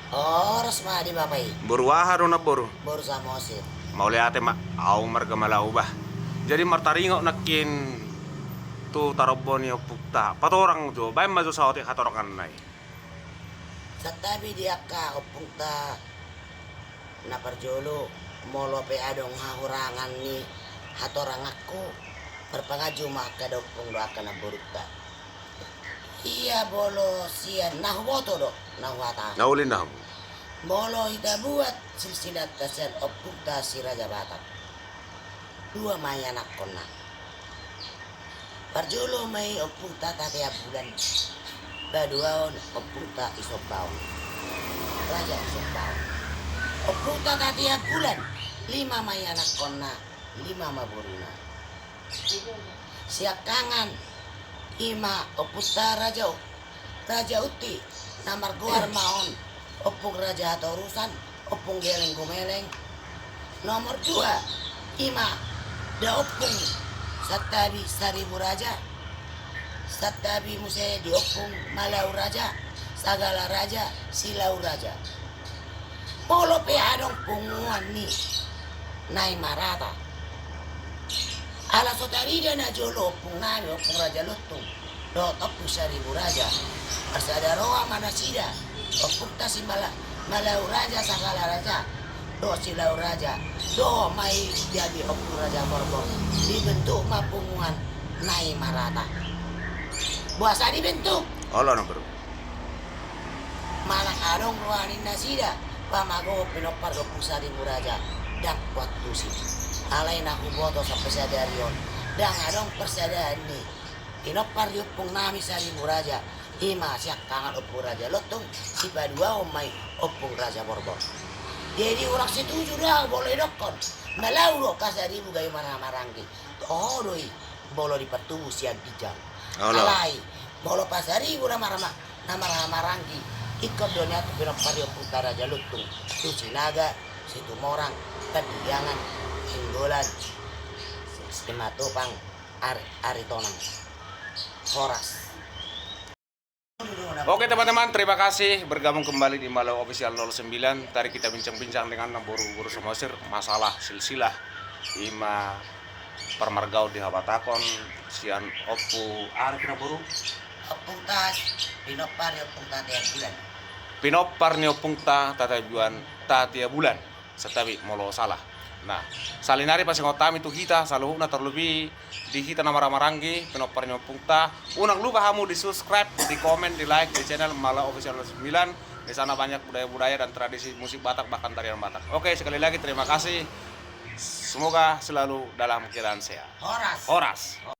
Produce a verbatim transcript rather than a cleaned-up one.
Horas ma di bapa i. Boru aha do, namboru? Boru Samosir. Mauliate ma, au marga Malau bah. Jadi martaringot nangkin tu tarombo ni ompungta. Patorang jo, baen ma jo saotik hatoranganna i. Santabi di angka ompungta na parjolo, molo pe adong hahurangan ni hatoranganku, marpanganju ma angka da ompung dohot angka namborunta. Ia molo sian na huboto do, na huhatahon. Na uli na hamu. Molo hita buat silsilahta sian ompungta si Raja Batak, dua ma ianakkonna. Parjolo ma i ompungta Tatea Bulan, paduahon ompungta Isombaon, Raja Isombaon. Ompungta Tatea Bulan, lima ma ianakkonna, lima ma boruna. Siangkangan, i ma ompungta Raja, Raja Unti, na margoar ma on Ompung Raja Hatorusan, Ompung Geleng Gumeleng. Nomor dua, i ma da ompung santabi Saribu Raja, santabi muse di ompung Malau Raja, Sagala Raja, Silau Raja. Molo pe adong punguan ni nai marata, ala so tarida najolo ompung nami, Ompung Raja Lontung dohot Ompung Saribu Raja, marsada roha ma nasida, ompungta si Mala-, Malau Raja, Sagala Raja dohot Silau Raja, dohot ma i jadi Ompung Raja Borbor, dibentuk ma punguan nai marata. Boasa dibentuk? Olo, namboru. Manang adong roha ni nasida pamagohon pinompar ni Ompung Saribu Raja, ndang huantusi. Alai na huboto sampe sadari on, ndang adong parsadaan ni pinompar ni ompung nami Saribu Raja, i ma siangkangan Ompung Raja Lontung, sipaduahon ma i Ompung Raja Borbor. Jadi hurang setuju do au molo didokkon Malau dohot Pasaribu gabe marhahamaranggi. Toho do i molo dipartubu sian ginjang. Olo. Alai molo Pasaribu na marma-, na marhahamaranggi, ingkon do nian tu pinompar ni ompungta Raja Lontung, tu Sinaga, Situmorang, Pandiangan, Singgolan, Simatupang, Ari, Aritonang. Horas. Oke, teman-teman, terima kasih bergabung kembali di Malau Official nol sembilan. Tadi kita bincang-bincang dengan namboru, Boru Samosir, masalah silsilah, i ma parmargaon di habatakon sian Ompu, aha ninna, boru? Ompungta, pinompar ni ompungta Tatea Bulan. Pinompar ni ompungta Tatea Bulan, Tatea Bulan. Santabi molo salah. Nah, sahali nari pasingot hami tu hita saluhutna, tarlumobi di hita na marhahamaranggi, pinompar ni ompungta. Unang lupa hamu di subscribe, di komen, di like di channel Malau Official nol sembilan. Di sana banyak budaya-budaya dan tradisi musik Batak, bahkan tarian Batak. Oke, sekali lagi terima kasih. Semoga selalu dalam keadaan sehat. Horas. Horas.